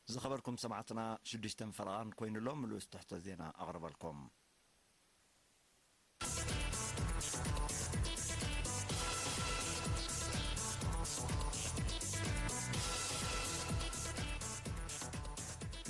ዝኸበርኩም ሰማዕትና፣ ሽዱሽተን ፈረቓን ኮይኑሎ፣ ምሉእ ትሕቶ ዜና ኣቕርበልኩም።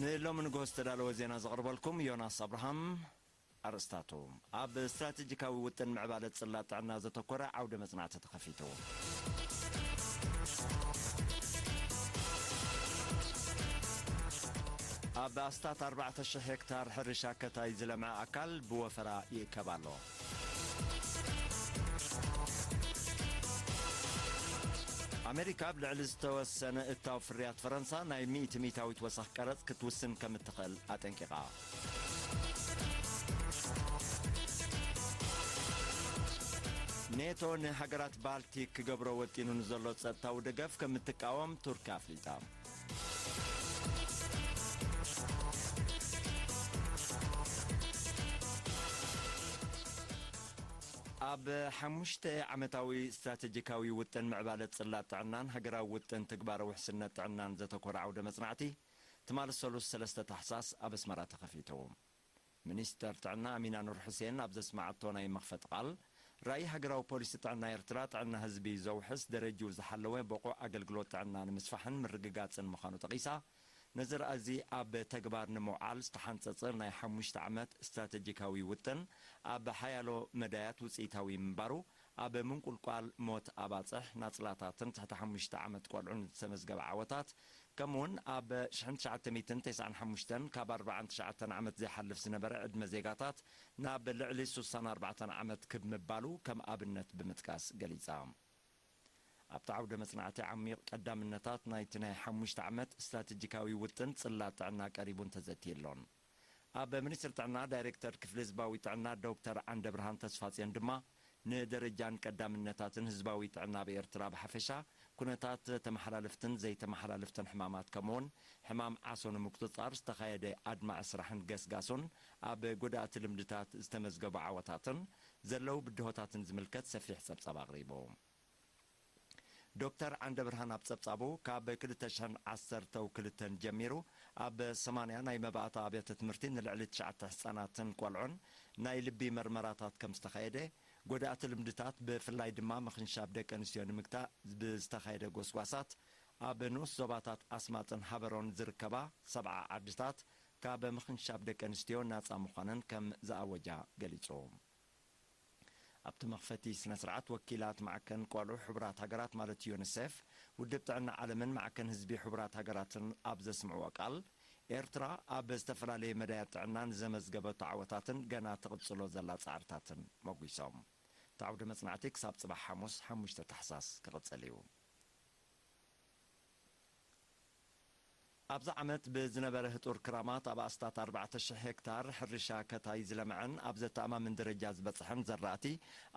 ንሎሚ ንግሆ ዝተዳለወ ዜና ዘቕርበልኩም ዮናስ ኣብርሃም። ኣርእስታቱ። ኣብ ስትራቴጂካዊ ውጥን ምዕባለ ጽላት ጥዕና ዘተኮረ ዓውደ መጽናዕቲ ተኸፊቱ። ኣብ ኣስታት ኣርባዕተ ሽሕ ሄክታር ሕርሻ ከታይ ዝለምዐ ኣካል ብወፈራ ይእከብ ኣሎ። ኣሜሪካ ኣብ ልዕሊ ዝተወሰነ እታው ፍርያት ፈረንሳ ናይ ሚእቲ ሚእታዊት ወሰኽ ቀረጽ ክትውስን ከም እትኽእል ኣጠንቂቓ። ኔቶ ንሃገራት ባልቲክ ክገብሮ ወጢኑ ንዘሎ ጸጥታዊ ደገፍ ከም እትቃወም ቱርኪ ኣፍሊጣ። ኣብ ሓሙሽተ ዓመታዊ ስትራቴጂካዊ ውጥን ምዕባለ ጽላት ጥዕናን ሃገራዊ ውጥን ትግባረ ውሕስነት ጥዕናን ዘተኮረ ዓውደ መጽናዕቲ ትማሊ ሰሉስ ሰለስተ ታሕሳስ ኣብ ኣስመራ ተኸፊቱ። ሚኒስተር ጥዕና ኣሚና ኑር ሑሴን ኣብ ዘስመዓቶ ናይ መኽፈቲ ቃል፣ ራእይ ሃገራዊ ፖሊሲ ጥዕና ኤርትራ ጥዕና ህዝቢ ዘውሕስ ደረጅኡ ዝሓለወ ብቑዕ ኣገልግሎት ጥዕና ንምስፋሕን ምርግጋጽን ምዃኑ ጠቒሳ፣ ነዚ ራእይ እዚ ኣብ ተግባር ንምውዓል ዝተሓንጸጸ ናይ ሓሙሽተ ዓመት ስትራተጂካዊ ውጥን ኣብ ሓያሎ መዳያት ውጽኢታዊ ምንባሩ፣ ኣብ ምንቁልቋል ሞት ኣባጽሕ፣ ናጽላታትን ትሕቲ ሓሙሽተ ዓመት ቆልዑን ዝተመዝገበ ዓወታት፣ ከምኡውን ኣብ ሽሕን ትሽዓተ ሚእትን ተስዓን ሓሙሽተን ካብ ኣርባዓን ትሽዓተን ዓመት ዘይሓልፍ ዝነበረ ዕድመ ዜጋታት ናብ ልዕሊ ሱሳን ኣርባዕተን ዓመት ክብ ምባሉ ከም ኣብነት ብምጥቃስ ገሊጻ። ኣብቲ ዓውደ መጽናዕቲ ዓሚቕ ቀዳምነታት ናይቲ ናይ ሓሙሽተ ዓመት ስትራተጂካዊ ውጥን ጽላት ጥዕና ቀሪቡን ተዘትየሎን። ኣብ ሚኒስትሪ ጥዕና ዳይሬክተር ክፍሊ ህዝባዊ ጥዕና ዶክተር ዓንደብርሃን ተስፋጽዮን ድማ፣ ንደረጃን ቀዳምነታትን ህዝባዊ ጥዕና ኣብ ኤርትራ ብሓፈሻ፣ ኩነታት ተመሓላለፍትን ዘይተመሓላለፍትን ሕማማት፣ ከምኡውን ሕማም ዓሶ ንምቁጽጻር ዝተኻየደ ኣድማዒ ስራሕን ገስጋሶን፣ ኣብ ጎዳእቲ ልምድታት ዝተመዝገቡ ዓወታትን ዘለዉ ብድሆታትን ዝምልከት ሰፊሕ ጸብጻብ ኣቕሪቡ። ዶክተር ዓንደብርሃን ኣብ ጸብጻቡ፣ ካብ ክልተ ሽሕን ዓሰርተው ክልተን ጀሚሩ ኣብ ሰማንያ ናይ መባእታ ኣብያተ ትምህርቲ ንልዕሊ ትሽዓተ ህጻናትን ቆልዑን ናይ ልቢ መርመራታት ከም ዝተኻየደ፣ ጎዳእቲ ልምድታት ብፍላይ ድማ ምኽንሻብ ደቂ ኣንስትዮ ንምግታእ ብዝተኻየደ ጎስጓሳት ኣብ ንኡስ ዞባታት ኣስማጥን ሃበሮን ዝርከባ ሰብዓ ዓድታት ካብ ምኽንሻብ ደቂ ኣንስትዮ ናጻ ምዃነን ከም ዝኣወጃ ገሊጹ። ኣብቲ መኽፈቲ ስነ ስርዓት፣ ወኪላት ማዕከን ቆልዑ ሕቡራት ሃገራት ማለት ዩኒሴፍ፣ ውድብ ጥዕና ዓለምን ማዕከን ህዝቢ ሕቡራት ሃገራትን ኣብ ዘስምዕዎ ቃል፣ ኤርትራ ኣብ ዝተፈላለየ መዳያት ጥዕና ንዘመዝገበቶ ዓወታትን ገና ትቕጽሎ ዘላ ጻዕርታትን መጒሶም። እቲ ዓውደ መጽናዕቲ ክሳብ ጽባሕ ሓሙስ ሓሙሽተ ታሕሳስ ክቕጽል እዩ። ኣብዚ ዓመት ብዝነበረ ህጡር ክራማት ኣብ ኣስታት ኣርባዕተ ሽሕ ሄክታር ሕርሻ ከታይ ዝለምዐን ኣብ ዘተኣማምን ደረጃ ዝበጽሐን ዘራእቲ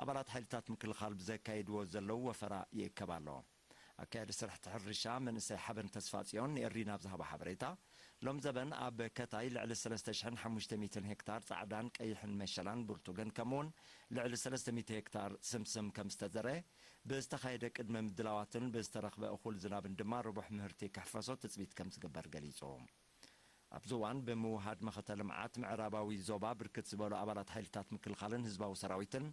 ኣባላት ሓይልታት ምክልኻል ብዘካየድዎ ዘለዉ ወፈራ ይእከብ ኣሎ። ኣካያዲ ስራሕቲ ሕርሻ መንእሰይ ሓበን ተስፋጽዮን ንኤሪና ኣብ ዝሃቦ ሓበሬታ፣ ሎም ዘበን ኣብ ከታይ ልዕሊ ሰለስተ ሽሕን ሓሙሽተ ሚእትን ሄክታር ጻዕዳን ቀይሕን መሸላን ብርቱግን ከምኡውን ልዕሊ ሰለስተ ሚእቲ ሄክታር ስምስም ከም ዝተዘርአ፣ ብዝተኻየደ ቅድመ ምድላዋትን ብዝተረኽበ እኹል ዝናብን ድማ ርቡሕ ምህርቲ ክሕፈሶ ትጽቢት ከም ዝግበር ገሊጹ። ኣብዚ እዋን ብምውሃድ መኸተ ልምዓት ምዕራባዊ ዞባ ብርክት ዝበሉ ኣባላት ሓይልታት ምክልኻልን ህዝባዊ ሰራዊትን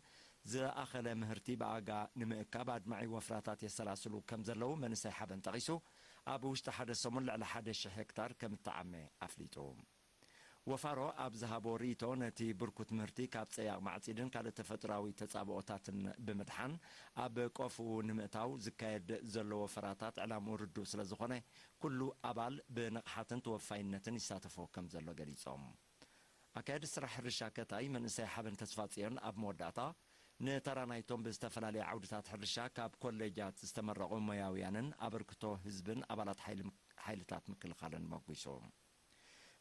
ዝኣኸለ ምህርቲ ብኣጋ ንምእካብ ኣድማዒ ወፍራታት የሰላስሉ ከም ዘለዉ መንእሰይ ሓበን ጠቒሱ፣ ኣብ ውሽጢ ሓደ ሰሙን ልዕሊ ሓደ ሽሕ ሄክታር ከም እተዓመ ኣፍሊጡ። ወፋሮ ኣብ ዝሃቦ ርእይቶ፣ ነቲ ብርኩት ምህርቲ ካብ ጸያቕ ማዕጺድን ካልእ ተፈጥሮኣዊ ተጻብኦታትን ብምድሓን፣ ኣብ ቆፍኡ ንምእታው ዝካየድ ዘሎ ወፈራታት ዕላምኡ ርዱእ ስለ ዝኾነ፣ ኩሉ ኣባል ብንቕሓትን ተወፋይነትን ይሳተፎ ከም ዘሎ ገሊጾም። ኣካያዲ ስራሕ ሕርሻ ከታይ መንእሰይ ሓበን ተስፋጽዮን ኣብ መወዳእታ፣ ንተራ ናይቶም ብዝተፈላለየ ዓውድታት ሕርሻ ካብ ኮሌጃት ዝተመረቑ ሞያውያንን ኣበርክቶ ህዝብን ኣባላት ሓይሊ-፣ ሓይልታት ምክልኻልን መጒሱ።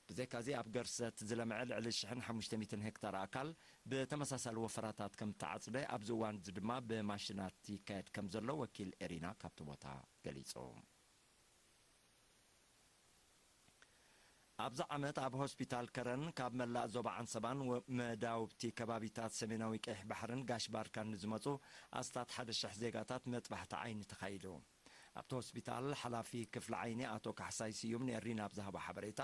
ብዘይካዚ፣ ኣብ ገርሰት ዝለምዐ ልዕሊ ሽሕን ሓሙሽተ ሚእትን ሄክታር ኣካል ብተመሳሳሊ ወፈራታት ከም እተዓጽደ፣ ኣብዚ እዋን እዚ ድማ ብማሽናት ይካየድ ከም ዘሎ ወኪል ኤሪና ካብቲ ቦታ ገሊጹ። ኣብዚ ዓመት ኣብ ሆስፒታል ከረን ካብ መላእ ዞባ ዓንሰባን ወ-፣ መዳውብቲ ከባቢታት ሰሜናዊ ቀይሕ ባሕርን ጋሽ ባርካን ንዝመጹ ኣስታት ሓደ ሽሕ ዜጋታት መጥባሕቲ ዓይኒ ተኻይዱ። ኣብቲ ሆስፒታል ሓላፊ ክፍሊ ዓይኒ ኣቶ ካሕሳይ ስዩም ንኤሪና ኣብ ዝሃቦ ሓበሬታ፣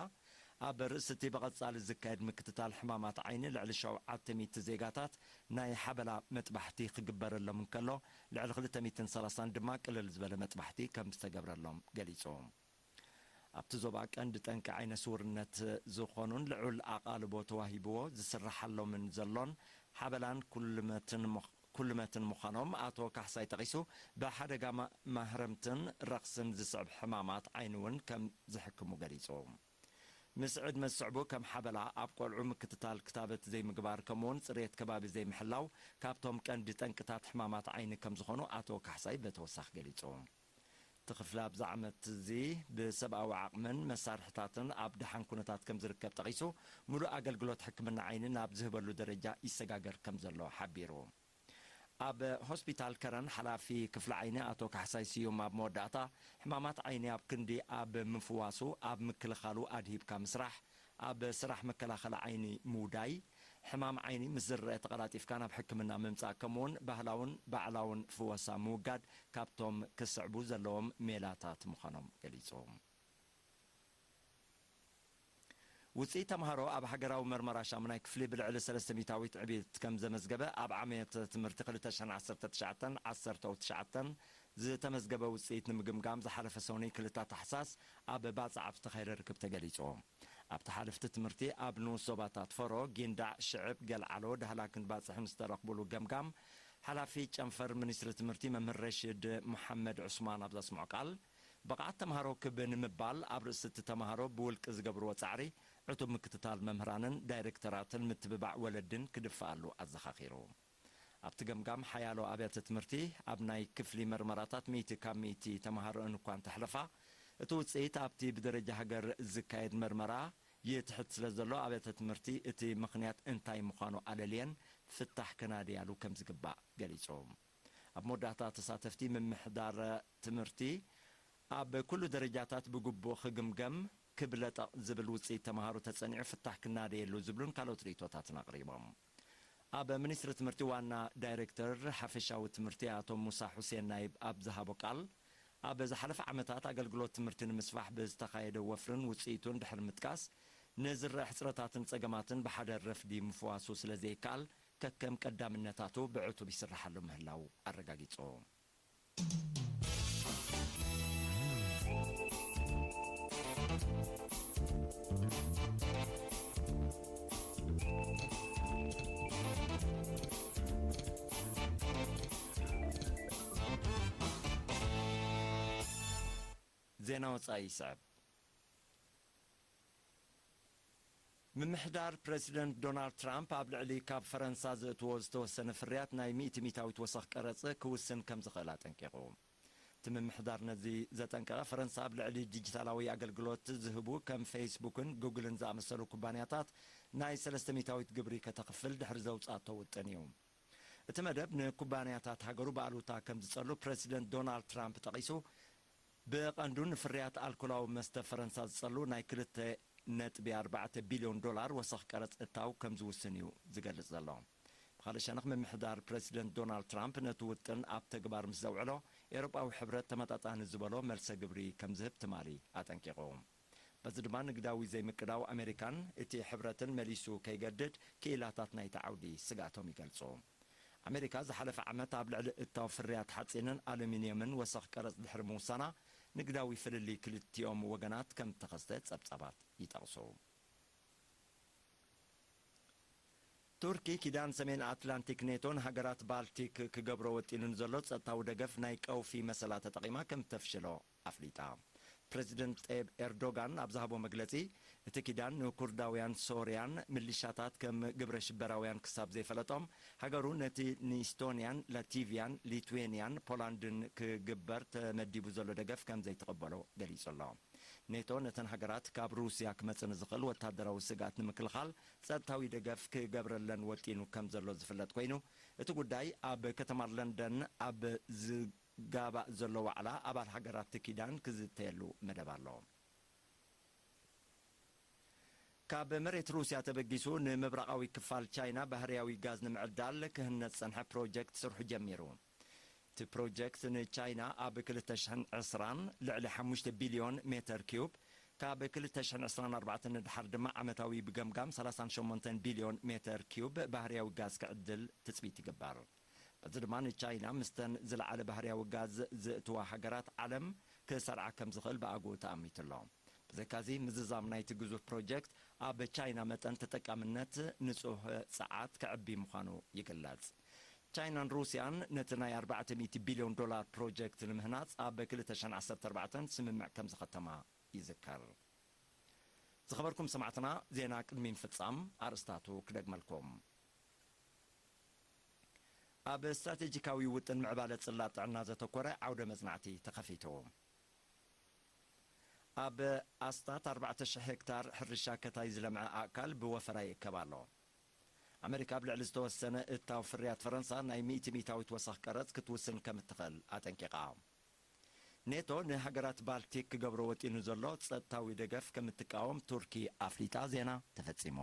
ኣብ ርእሲ እቲ ብቐጻሊ ዝካየድ ምክትታል ሕማማት ዓይኒ ልዕሊ ሸውዓተ ሚእቲ ዜጋታት ናይ ሓበላ መጥባሕቲ ክግበረሎም እንከሎ፣ ልዕሊ ክልተ ሚእትን ሰላሳን ድማ ቅልል ዝበለ መጥባሕቲ ከም ዝተገብረሎም ገሊጹ። ኣብቲ ዞባ ቀንዲ ጠንቂ ዓይነ ስውርነት ዝኾኑን ልዑል ኣቓልቦ ተዋሂብዎ ዝስርሓሎምን ዘሎን ሓበላን ኩልመትን ምኽ-፣ ኩልመትን ምዃኖም ኣቶ ካሕሳይ ጠቒሱ፣ ብሓደጋ ማ-፣ ማህረምትን ረኽስን ዝስዕብ ሕማማት ዓይኒ እውን ከም ዝሕክሙ ገሊጹ። ምስ ዕድመ ዝስዕቡ ከም ሓበላ፣ ኣብ ቆልዑ ምክትታል ክታበት ዘይምግባር፣ ከምኡውን ጽሬት ከባቢ ዘይምሕላው ካብቶም ቀንዲ ጠንቅታት ሕማማት ዓይኒ ከም ዝኾኑ ኣቶ ካሕሳይ በተወሳኺ ገሊጹ። እቲ ክፍሊ ኣብዚ ዓመት እዚ ብሰብኣዊ ዓቕምን መሳርሕታትን ኣብ ደሓን ኩነታት ከም ዝርከብ ጠቒሱ፣ ሙሉእ ኣገልግሎት ሕክምና ዓይኒ ናብ ዝህበሉ ደረጃ ይሰጋገር ከም ዘሎ ሓቢሩ። ኣብ ሆስፒታል ከረን ሓላፊ ክፍሊ ዓይኒ ኣቶ ካሕሳይ ስዩም ኣብ መወዳእታ፣ ሕማማት ዓይኒ ኣብ ክንዲ ኣብ ምፍዋሱ፣ ኣብ ምክልኻሉ ኣድሂብካ ምስራሕ፣ ኣብ ስራሕ መከላኸሊ ዓይኒ ምውዳይ፣ ሕማም ዓይኒ ምስ ዝረአ ተቐላጢፍካ ናብ ሕክምና ምምጻእ፣ ከምኡውን ባህላውን ባዕላውን ፍወሳ ምውጋድ ካብቶም ክስዕቡ ዘለዎም ሜላታት ምዃኖም ገሊጹ። ውጽኢት ተምሃሮ ኣብ ሃገራዊ መርመራ ሻሙናይ ክፍሊ ብልዕሊ ሰለስተ ሚእታዊት ዕብየት ከም ዘመዝገበ፣ ኣብ ዓመት ትምህርቲ ክልተ ሽሕን ዓሰርተ ትሽዓተን ዓሰርተ ትሽዓተን ዝተመዝገበ ውጽኢት ንምግምጋም ዝሓለፈ ሰኑይ ክልተ ታሕሳስ ኣብ ባጽዕ ኣብ ዝተኻየደ ርክብ ተገሊጹ። ኣብቲ ሓለፍቲ ትምህርቲ ኣብ ንኡስ ዞባታት ፈሮ፣ ጊንዳዕ፣ ሽዕብ፣ ገልዓሎ፣ ዳህላክን ባጽዕን ዝተረኽቡሉ ገምጋም፣ ሓላፊ ጨንፈር ሚኒስትሪ ትምህርቲ መምህር ረሽድ መሓመድ ዑስማን ኣብ ዘስምዖ ቃል፣ ብቕዓት ተምሃሮ ክብ ንምባል ኣብ ርእሲ እቲ ተምሃሮ ብውልቂ ዝገብርዎ ጻዕሪ፣ ዕቱብ ምክትታል መምህራንን ዳይሬክተራትን ምትብባዕ ወለድን ክድፈኣሉ ኣዘኻኺሩ። ኣብቲ ገምጋም ሓያሎ ኣብያተ ትምህርቲ ኣብ ናይ ክፍሊ መርመራታት ሚእቲ ካብ ሚእቲ ተምሃሮአን እኳ እንተሕለፋ፣ እቲ ውጽኢት ኣብቲ ብደረጃ ሃገር ዝካየድ መርመራ ይትሕት ስለ ዘሎ ኣብያተ ትምህርቲ እቲ ምኽንያት እንታይ ምዃኑ ኣለልየን ፍታሕ ከናድያሉ ከም ዝግባእ ገሊጹ። ኣብ መወዳእታ ተሳተፍቲ ምምሕዳር ትምህርቲ ኣብ ኩሉ ደረጃታት ብግቡእ ክግምገም ክብለጠቕ ዝብል ውጽኢት ተምሃሮ ተጸኒዑ ፍታሕ ክናደየሉ ዝብሉን ካልኦት ርእይቶታትን ኣቕሪቦም። ኣብ ሚኒስትሪ ትምህርቲ ዋና ዳይሬክተር ሓፈሻዊ ትምህርቲ ኣቶ ሙሳ ሑሴን ናይብ ኣብ ዝሃቦ ቃል፣ ኣብ ዝሓለፈ ዓመታት ኣገልግሎት ትምህርቲ ንምስፋሕ ብዝተኻየደ ወፍርን ውጽኢቱን ድሕሪ ምጥቃስ፣ ንዝረአ ሕጽረታትን ጸገማትን ብሓደ ረፍዲ ምፍዋሱ ስለ ዘይከኣል፣ ከከም ቀዳምነታቱ ብዕቱብ ይስርሓሉ ምህላው ኣረጋጊጹ። ዜና ወጻኢ ይስዕብ። ምምሕዳር ፕረዚደንት ዶናልድ ትራምፕ ኣብ ልዕሊ ካብ ፈረንሳ ዘእትዎ ዝተወሰነ ፍርያት ናይ ሚእቲ ሚእታዊት ወሰኽ ቀረጽ ክውስን ከም ዝኽእል ኣጠንቂቑ። እቲ ምምሕዳር ነዚ ዘጠንቀቐ፣ ፈረንሳ ኣብ ልዕሊ ዲጂታላዊ ኣገልግሎት ዝህቡ ከም ፌስቡክን ጉግልን ዝኣመሰሉ ኩባንያታት ናይ ሰለስተ ሚእታዊት ግብሪ ከተኽፍል ድሕሪ ዘውጻእቶ ውጥን እዩ። እቲ መደብ ንኩባንያታት ሃገሩ ብኣሉታ ከም ዝጸሉ ፕረዚደንት ዶናልድ ትራምፕ ጠቒሱ፣ ብቐንዱ ንፍርያት ኣልኮላዊ መስተ ፈረንሳ ዝጸሉ ናይ ክልተ ነጥቢ ኣርባዕተ ቢልዮን ዶላር ወሰኽ ቀረጽ እታው ከም ዝውስን እዩ ዝገልጽ ዘሎ። ብኻልእ ሸነኽ፣ ምምሕዳር ፕረዚደንት ዶናልድ ትራምፕ ነቲ ውጥን ኣብ ተግባር ምስ ዘውዕሎ፣ ኤውሮጳዊ ሕብረት ተመጣጣኒ ዝበሎ መልሰ ግብሪ ከም ዝህብ ትማሊ ኣጠንቂቑ። በዚ ድማ ንግዳዊ ዘይምቅዳው ኣሜሪካን እቲ ሕብረትን መሊሱ ከይገድድ ክኢላታት ናይቲ ዓውዲ ስግኣቶም ይገልጹ። ኣሜሪካ ዝሓለፈ ዓመት ኣብ ልዕሊ እታው ፍርያት ሓጺንን ኣሉሚንየምን ወሰኽ ቀረጽ ድሕሪ ምውሳና፣ ንግዳዊ ፍልልይ ክልቲኦም ወገናት ከም እተኸስተ ጸብጻባት ይጠቕሱ። ቱርኪ፣ ኪዳን ሰሜን ኣትላንቲክ ኔቶ ንሃገራት ባልቲክ ክገብሮ ወጢኑ ንዘሎ ጸጥታዊ ደገፍ ናይ ቀውፊ መሰላ ተጠቒማ ከም እተፍሽሎ ኣፍሊጣ። ፕረዚደንት ጠየብ ኤርዶጋን ኣብ ዝሃቦ መግለጺ፣ እቲ ኪዳን ንኩርዳውያን ሶርያን ምሊሻታት ከም ግብረ ሽበራውያን ክሳብ ዘይፈለጦም፣ ሃገሩ ነቲ ንኢስቶንያን፣ ላቲቭያን፣ ሊትዌንያን፣ ፖላንድን ክግበር ተመዲቡ ዘሎ ደገፍ ከም ዘይትቕበሎ ገሊጹ ኣሎ። ኔቶ ነተን ሃገራት ካብ ሩስያ ክመጽእ ንዝኽእል ወታደራዊ ስግኣት ንምክልኻል ጸጥታዊ ደገፍ ክገብረለን ወጢኑ ከም ዘሎ ዝፍለጥ ኮይኑ፣ እቲ ጉዳይ ኣብ ከተማ ለንደን ኣብ ዝጋባእ ዘሎ ዋዕላ ኣባል ሃገራት እቲ ኪዳን ክዝተየሉ መደብ ኣሎ። ካብ መሬት ሩስያ ተበጊሱ ንምብራቓዊ ክፋል ቻይና ባህርያዊ ጋዝ ንምዕዳል ክህነጽ ዝጸንሐ ፕሮጀክት ስርሑ ጀሚሩ። እቲ ፕሮጀክት ንቻይና ኣብ ክልተ ሽሕን ዕስራን ልዕሊ ሓሙሽተ ቢልዮን ሜተር ኪዩብ፣ ካብ ክልተ ሽሕን ዕስራን ኣርባዕተን ንድሓር ድማ ዓመታዊ ብገምጋም ሰላሳን ሸሞንተን ቢልዮን ሜተር ኪዩብ ባህርያዊ ጋዝ ክዕድል ትጽቢት ይግበር። በዚ ድማ ንቻይና ምስተን ዝለዓለ ባህርያዊ ጋዝ ዘእትዋ ሃገራት ዓለም ክሰርዓ ከም ዝኽእል ብኣግኡ ተኣሚቱ ኣሎ። ብዘካዚ ምዝዛም ናይቲ ግዙፍ ፕሮጀክት ኣብ ቻይና መጠን ተጠቃምነት ንጹህ ጸዓት ከዕቢ ምዃኑ ይግለጽ። ቻይናን ሩስያን ነቲ ናይ ኣርባዕተ ሚእቲ ቢልዮን ዶላር ፕሮጀክት ንምህናጽ ኣብ ክልተ ሽሕን ዓሰርተ ኣርባዕተን ስምምዕ ከም ዝኸተማ ይዝከር። ዝኸበርኩም ሰማዕትና፣ ዜና ቅድሚ ምፍጻም ኣርእስታቱ ክደግመልኩም። ኣብ ስትራቴጂካዊ ውጥን ምዕባለ ጽላት ጥዕና ዘተኮረ ዓውደ መጽናዕቲ ተኸፊቱ። ኣብ ኣስታት ኣርባዕተ ሽሕ ሄክታር ሕርሻ ከታይ ዝለምዐ ኣእካል ብወፈራ ይእከብ ኣሎ። ኣመሪካ ኣብ ልዕሊ ዝተወሰነ እታው ፍርያት ፈረንሳ ናይ ሚእቲ ሚእታዊት ወሰኽ ቀረጽ ክትውስን ከም እትኽእል ኣጠንቂቓ። ኔቶ ንሃገራት ባልቲክ ክገብሮ ወጢኑ ዘሎ ጸጥታዊ ደገፍ ከም እትቃወም ቱርኪ ኣፍሊጣ። ዜና ተፈጺሙ።